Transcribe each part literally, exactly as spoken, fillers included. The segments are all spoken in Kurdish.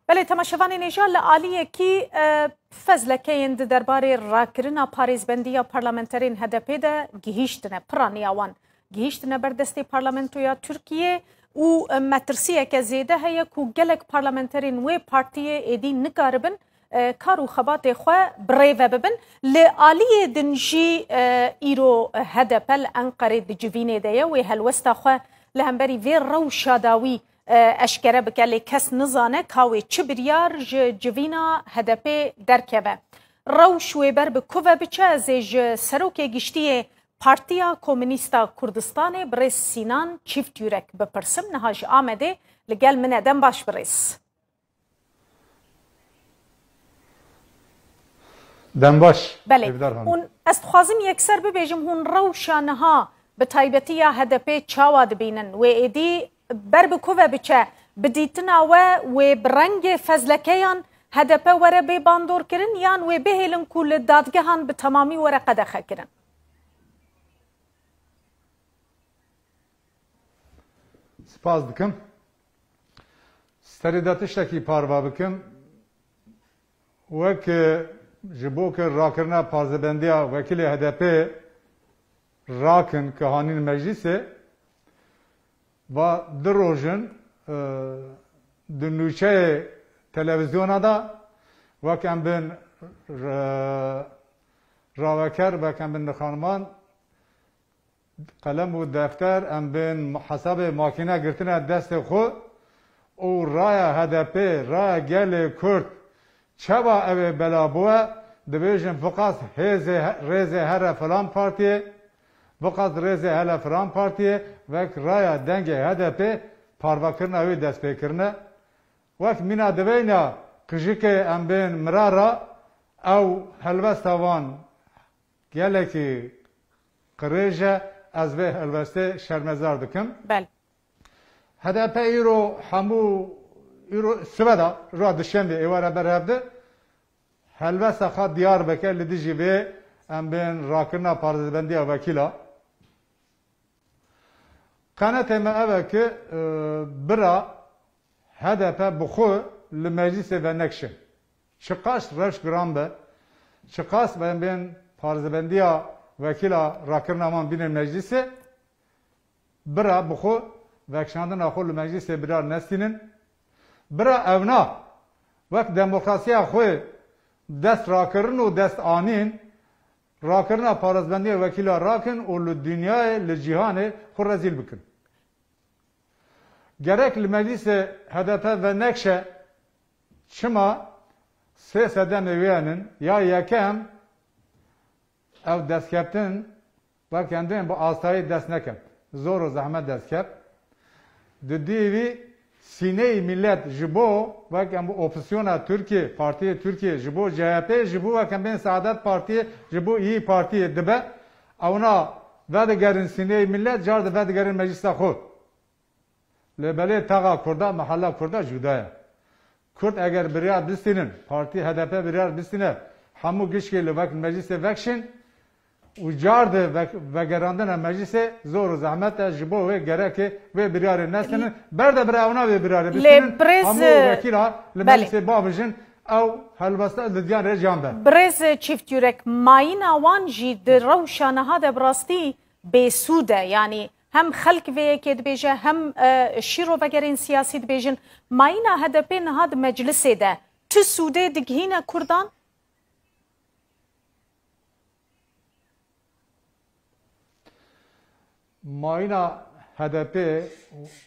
Belê, temaşevanên hêja, li aliyekî, e, fezlekeyên di derbarê rakirina parêzbendiya parlamenterên H D P de gihîştine, piraniya wan gihîştine ber destê Parlamentoya Tirkiyê û, e, metirsiyeke zêde heye ku gelek parlamenterên wê partiyê êdî nikaribin, e, kar û xebatê xwe bi rê ve bibin. Li aliyê din jî, e, îro H D P li Enqerê di civînê de ye, wê helwesta xwe li hemberî vê rewşa dawî e, eşkere bike, lê kes nizane ka wê çi biryar ji civîna H D P derkeve. Rewş wê ber bi ku ve biçe, ez ê ji Serokê Giştî yê Partiya Komînîst a Kurdistanê, birêz Sînan Çîftyurek, bipirsim. Niha ji Amedê li gel min e. Dem baş, birêz. Dem baş, Belê. Hêvdar Hanım. Hûn, ez dixwazim yekser bibêjim, hûn rewşa niha bi taybetî ya H D P çawa dibînin? Wê êdî ber bi ku ve biçe? Bi dîtina we wê bi rengê fezlekeyan H D P were bê bandorkirin, yan wê bihêlin ku li dadgehan bi temamî were qedexekirin? Spas dikim. Serê de tiştekî parve bikim. Wek, e, ji bo ku rakirina parzebendiya wekîlê H D P rakin ku hanîn meclîsê, va du roj in, e, di nûçeyê televîzyona de wek em bin, e, raveker, wek em bin nixaniman, qelem û defter, em bên hesabê makîne girtine destê xwe û raya H D P, raya gelê Kurd, çawa ew ê bela bûye, dibêjin fiqas hêzê he-, rêzê here filan partiyê, fiqas rêzê hele filan partiyê, wek raya dengê H D P parvekirina wê dest pê kirine. Wek mîna diveyna qijikê em bên mirara, ew helwesta wan gelekî qirêj e, ez vê helwestê şermezar dikim. Bel. H D P îro hemû, îro sibeda, roja duşemê êwara ber hevdi, helwesta xwe diyar bike li dijî vê em bên rakirina parêzbendiya wekîla. Qenetê me ev e ki, e, bira H D P bi xwe li meclîsê venekşin. Çiqas rewş giran be, çiqas em bên parêzbendiya wekîla rakirina wan bînin meclîsê, bira bi xwe vekişandina xwe li meclîsê biryar nestînin. Bira ewna wek demokrasiya xwe dest rakirin û dest anîn, rakirina parêzbendiyê wekîla rakin û li dinyayê, li cîhanê xwe rezîl bikin. Gerek li meclîsê H D P venekşe, çima sê sedemê wê nin, ya yekem ew destkeftin wek em dibên bi astayî dest neket. Zor û zehmet dest ket. Di dî wî sîneyî millet ji bo wek em bi opozîsyona Tirkiye, partiyê Tirkiye, ji bo C H P, ji bo wek em bên Saadet Partiyê, ji bo İYİ Partiyê dibe, ewna vedigerin sîneyî millet, car di vedigerin meclisa xwe. Lê belê taxa Kurda, mehela Kurda cuda ye. Kurd eger biryar bistînin, partî H D P biryar bistîne, hemû gişkê li wek meclîsê vekşin û car di vek-, vegerandina meclîsê zor û zehmet e, ji bo wê gereke wê biryarê nestînin. Ber de bira ewna wê biryarê Lê bistînin, birêz, hemû e, wekîla li belê. meclîsê bavijin, ew helwesta li diyan rê can be. Birêz Çîftyurek, mayîna wan jî di rewşa niha de bi rastî bêsûd e. Yanî hem xelk vê yekê dibêje, hem, e, şîrovegerên siyasî dibêjin, mayîna H D P niha di meclisê de çi sûdê digihîne Kurdan? Mayîna H D P,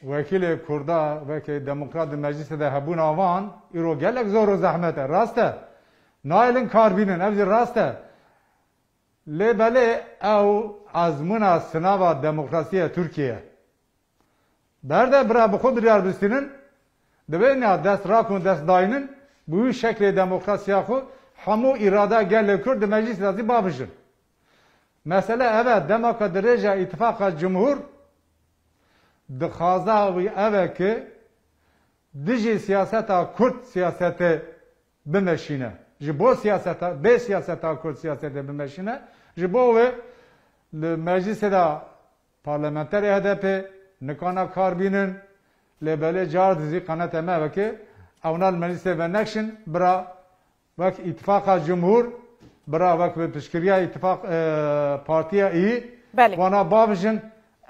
wekîlê Kurda, wekî demokrat di meclisê de hebûna wan, îro gelek zor û zehmet e. Rast e. Nayêlin kar bînin, ev jî rast e. Lê belê ew ezmûna sinava demokrasiyê Tirkiye ye. Ber de bira bi xwe biryar bistînin, divê niha dest rakun, dest daynin, bi wî şeklê demokrasiya xwe hemû îrada gelê Kurd di meclîsê de zî bavijin. Mesele ev e, dema ku dirêja îtifaqa cumhur dixwaza wî ev e ki dijî siyaseta Kurd siyasetê bimeşîne. Ji bo siyaseta, bê siyaseta Kurd siyasetê bimeşîne. Ji bo wê li meclîsê de parlamenterê H D P nikana kar bînin, lê belê car dizî qenete me veke Ewna li meclîsê venekşin, bira wek îtifaqa cumhur, bira wek bi piştgiriya îtifaq, e, partiya î, Belê. wana bavijin,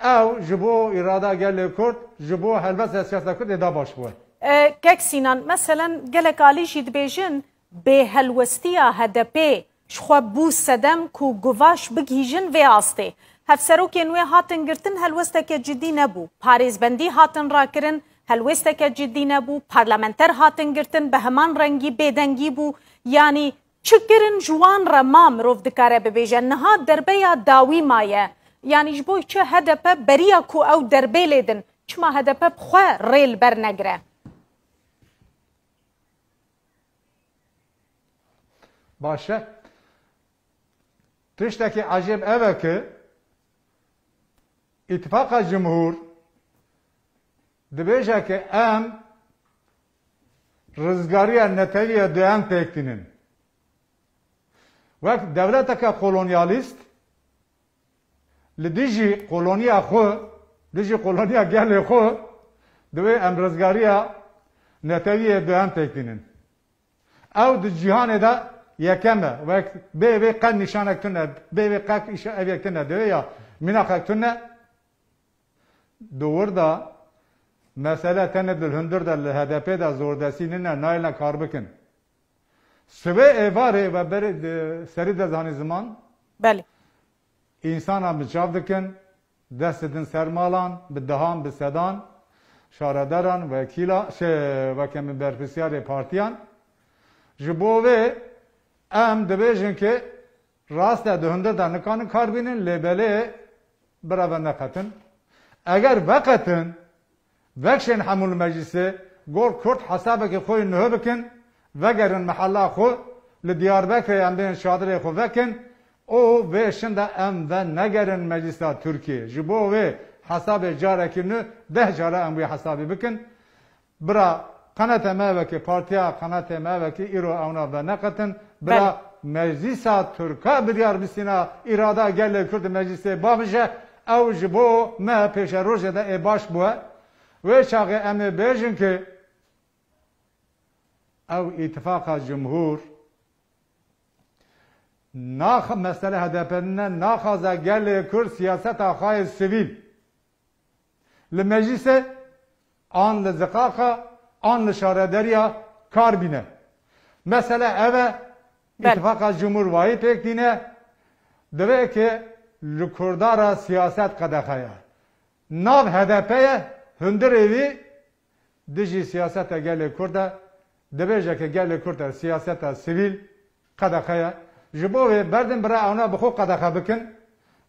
ew ji bo îrada gelê Kurd, ji bo helbesta siyaseta Kurd ê da baş bû. E, Kek Sînan, meselen gelek alî jî dibêjin, bêhelwestiya H D P ji xwe bû sedem ku guvaş bigihîjin vê astê. Hevserokên wê hatin girtin, helwesteke cidî nebû. Parêzbendî hatin rakirin, helwesteke cidî nebû. Parlamenter hatin girtin, bi heman rengî bêdengî bû. Yanî çi kirin ji wan re ma mirov dikare bibêje? Niha derbeya dawî maye. Yanî ji bo çi H D P beriya ku ew derbê lê din, çima H D P bi xwe rê li ber negire? Baş e. Tiştekî ecêb ev e ki Îtifaqa Cumhur dibêje ki em rizgariya netewî ya duyan pêk tînin. Wek dewleteke kolonyalîst li dijî koloniya xwe, dijî koloniya gelê xwe, divê em rizgariya netewî ya duyan pêk tînin. Ew di cîhanê de yekem e. Wek bê vê qet nîşanek tune, bê vê qet îşa-, ev yek tune, divê ya mînaqek tune. Di wir de mesele tenê di hundir de li H D P de zordestî nîne, nayêne kar bikin. Sibê êvarê we berê di serî de zanî ziman. Belê. Însana bi çav dikin, dest didin ser malan, bi dehan, bi sedan, şaredaran, wekîla, şey, weke min berpirsiyarê partiyan. Ji bo vê em dibêjin ki rast e, di hundir de nikarin kar bînin, lê belê bira veneqetin. Eger veqetin, vekşên hemû li meclîsê, gor Kurd hesabekê xwe yê nuhe bikin, vegerin mehela xwe, li Diyarbekirê em bên çadirê xwe vekin, û vê şin de em venegerin meclîsa Tirkiyê. Ji bo wê hesabê carekî nû deh cara em wê hesabî bikin. Bira qenete me wekî partiya qenete me wekî îro ewna veneqetin. Bira Belê. meclîsa Tirka biryar bisîna, îrada gelê Kurd meclîsê bavije, ew ji bo me pêşerojê de ê baş bûye. Wê çaxê em ê bêjin ki ew îtifaqa cumhur nax-, mesele H D P ne, naxwaze gelê Kurd siyaseta xwe yê sivîl li meclîsê an li ziqaqa an li şarederiya kar bîne. Mesele ev e, Belê. îtifaqa cumhur wayî pêk tîne, divê ki li Kurda re siyaset qedexe ye. Nav H D P ye, hundirê wî dijî siyaseta gelê Kurd e, dibêje ke gelê Kurd e siyaseta sivîl qedexe ye. Ji bo wê berdin bira ewna bi xwe qedexe bikin,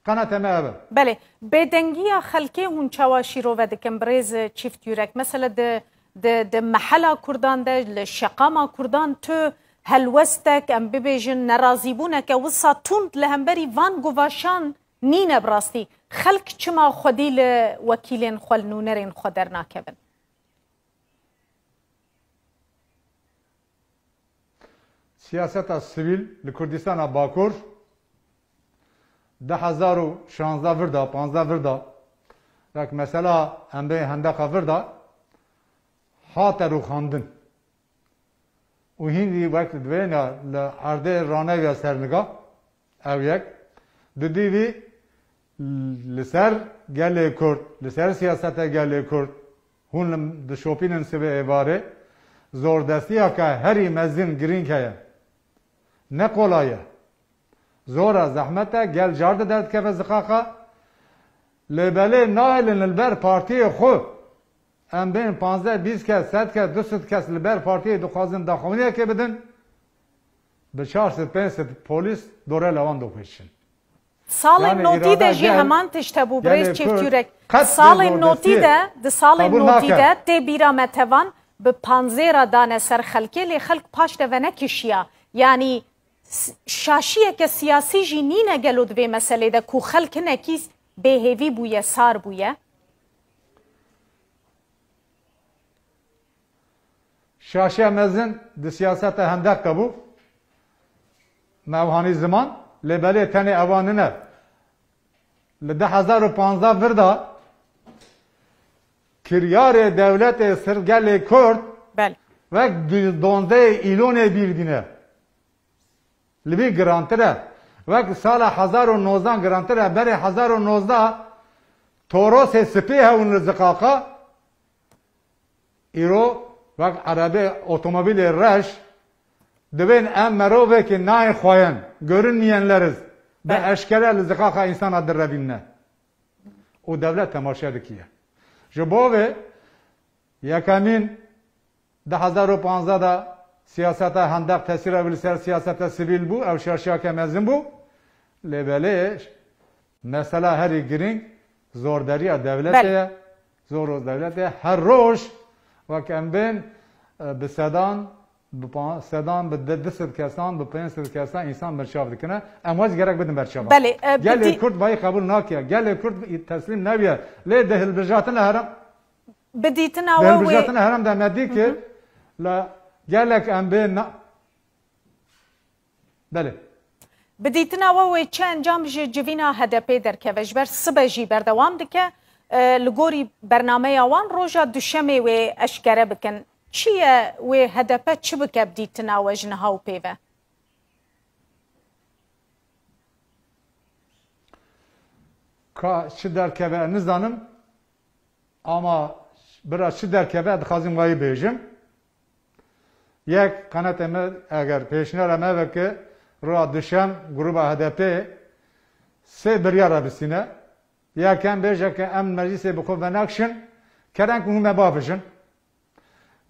qenete me ev e. Belê, bêdengiya xelkê hûn çawa şîrove dikin, birêz Çîft Yurek? Mesela di, di, di mehela Kurdan de, li şeqama Kurdan tu helwestek, em bibêjin nerazîbûneke wisa tund li hemberî van guvaşan nîne bi rastî. Xelk çima xwedî li wekîlên xwe, li nûnerên xwe dernakevin? Siyaseta sivîl li Kurdistana Bakur du hezar û şanzdeh vir de, panzdeh vir de, wek mesela em bê hendeqa vir de, hate rûxandin. Û hîn jî wek divêne li erdê raneviya serniga, ew yek. Dudî vî li ser gelê Kurd, li ser siyaseta gelê Kurd, hûn li, dişopînin sibê êvarê, zordestiyeke herî mezin girîng heye. Ne qolay e. Zor e, zehmet e, gel car di derdikeve ziqaqa. Lê belê nahêlin li ber partiyê xwe. Em bên panzdeh, bîst kes, sed kes, du sed kes li ber partiyê dixwazin daxuyaniyekê bidin. Bi çar sed, pênc sed polîs dorê lewan dixweşin. Salên Yani notî de irade jî gel, heman tişt hebû, gelê birêz Çift Kurd Yurek. Qet Salên notî zordestiyê de, di salên qebûl notî nake. de tê bîra me tevan bi panzêra dane ser xelkê, lê xelk paş de venekişiya. Yanî s-, şaşiyeke siyasî jî nîne gelo di vê meselê de ku xelk hinekî bêhêvî bûye, sar bûye? Şaşiya mezin di siyaseta hendek de bû. Me ew hanî ziman, lê belê tenê ewan nine. Li du hezar û panzdeh vir de kiryarê dewletê ser gelê Kurd Belê. Wek du-, dozdehê Îlonê bîr dîne. Li vî girantir e. Wek sala hezar û nozdeh girantir e. Berê hezar û nozdeh Torosê spî hewin li Ziqaqa. Îro wek erebê, otomobîlê reş, dibên em merovekî nayên xweyên, görünmeyenleriz, bi Belê. eşkere li Ziqaqa însana direvînine. Û dewlet temaşe dikiye. Ji bo vê yekemîn du hezar û panzdeh de siyaseta hendek tesîra wî li ser siyaseta sivîl bû, ew şaşiyeke mezin bû. Lê belê mesela herî girîng zorderiya dewletê Belê. ye. Zor û dewletê her roj wek em bên, e, bi sedan, bi pa-, sedan, bi de-, du sed kesan, bi pênc sed kesan însan berçav dikine. Em wez gerek bidin berçava. Belê, e, Gelê bidî- Kurd vayî qebûl nake. Gelê Kurd teslîm nebiye. Lê di hilbijartina herem, Bi dîtina di we wê hilbijartina herem de me dî ki la gelek em bên na-, Belê. Bi dîtina we wê çi encam ji civîna H D P derkeve? Ji ber sibe jî berdewam dike. E, li gorî bernameya wan roja duşemê wê eşkere bikin. Çi ye wê H D P çi bike bi dîtina we ji niha û pê ve? Ka çi derkeve nizanim. Ama bira çi derkeve, dixwazim wayî bêjim. Yek, qenatê me, eger pêşnera me veke, roja duşem, gruba H D P sê biryara bisîne. Yekem bêje ke em meclisê bi xwe venakşin, kerem ku hûn me bavijin.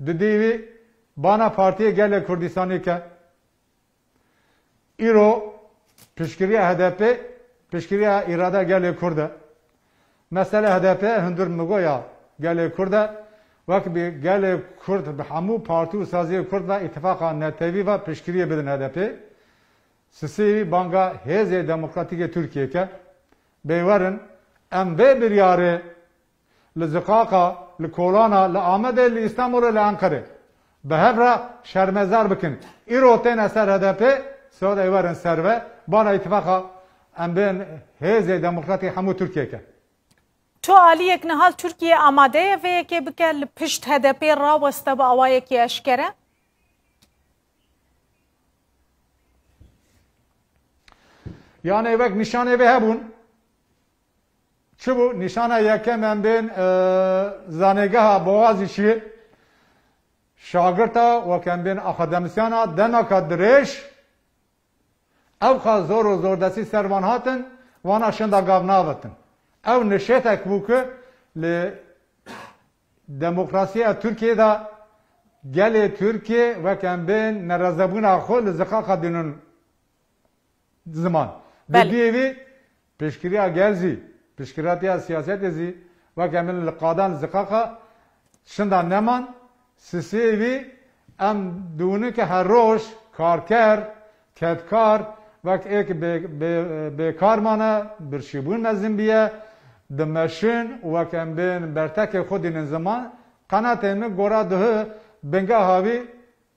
Didî wî bana Partiyê Gelê Kurdistanî ke. Îro piştgiriya H D P, piştgiriya îrada gelê Kurd e. Mesela H D P hundir migoya gelê Kurd e, wek bi gelê Kurd bi hemû partî û saziyê Kurd ve îtifaqa netewî ve piştgiriyê bidin H D P. Sisê wî banga Hêzê Demokratîk ê Tirkiyê ke. Bê werin, em vê biryarê li Ziqaqa, li Kolana, li Amedê, li Îstanbulê, li Enqerê bi hev re şermezar bikin. Îro têne ser H D P, sodayê werin ser ve, bana îtifaqa em bên Hêzê Demokratîk hemû Tirkiyê ke. Tu aliyek niha li Tirkiyê amade ye vê yekê bike, li pişt H D P raweste bi awayekî eşkere? Yanê wek nîşanê vê hebûn. Çi bû? Nîşana yekem em bên, e, zanêgeha Boğaziçi, şagirta wek em bên akademisyana demeka dirêj, ew xwe zor û zordestî ser van hatin, wana şinda gav navetin. Ew nişêtek bû ku li demokrasiya Tirkiyê de gelê Tirkiyê wek em bên nerazebûna xwe li Ziqaqa dînin ziman. Belê. Didiyê wî piştgiriya gel zî, piştgiratiya siyasetê zî, wek em li qadan Ziqaqa şinda neman, sisê wî em dûnin ke her roj karker, kedkar, wek êk bê-, bê-, bêkar mane, birçîbûn mezin biye, dimeşin û wek em bên bertekê xwe dînin ziman, qenatê min gora duhu bingeha wî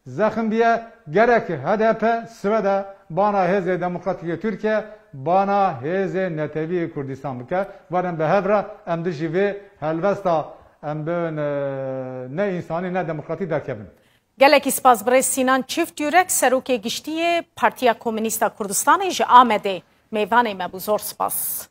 zexm biye, gerek H D P sibe de bana Hêzê Demokratîk ê Tirkiye, bana Hêzê Netewî yê Kurdistan bike. Werin bi hev re em dijî vê helwesta em bin, e, ne însanî ne demokratî derkevin. Gelekî spas birêz Sînan Çift Yurek, Serokê Giştî yê Partiya Komûnîst a Kurdistanê ji Amedê mêvanê me bû. Zor spas.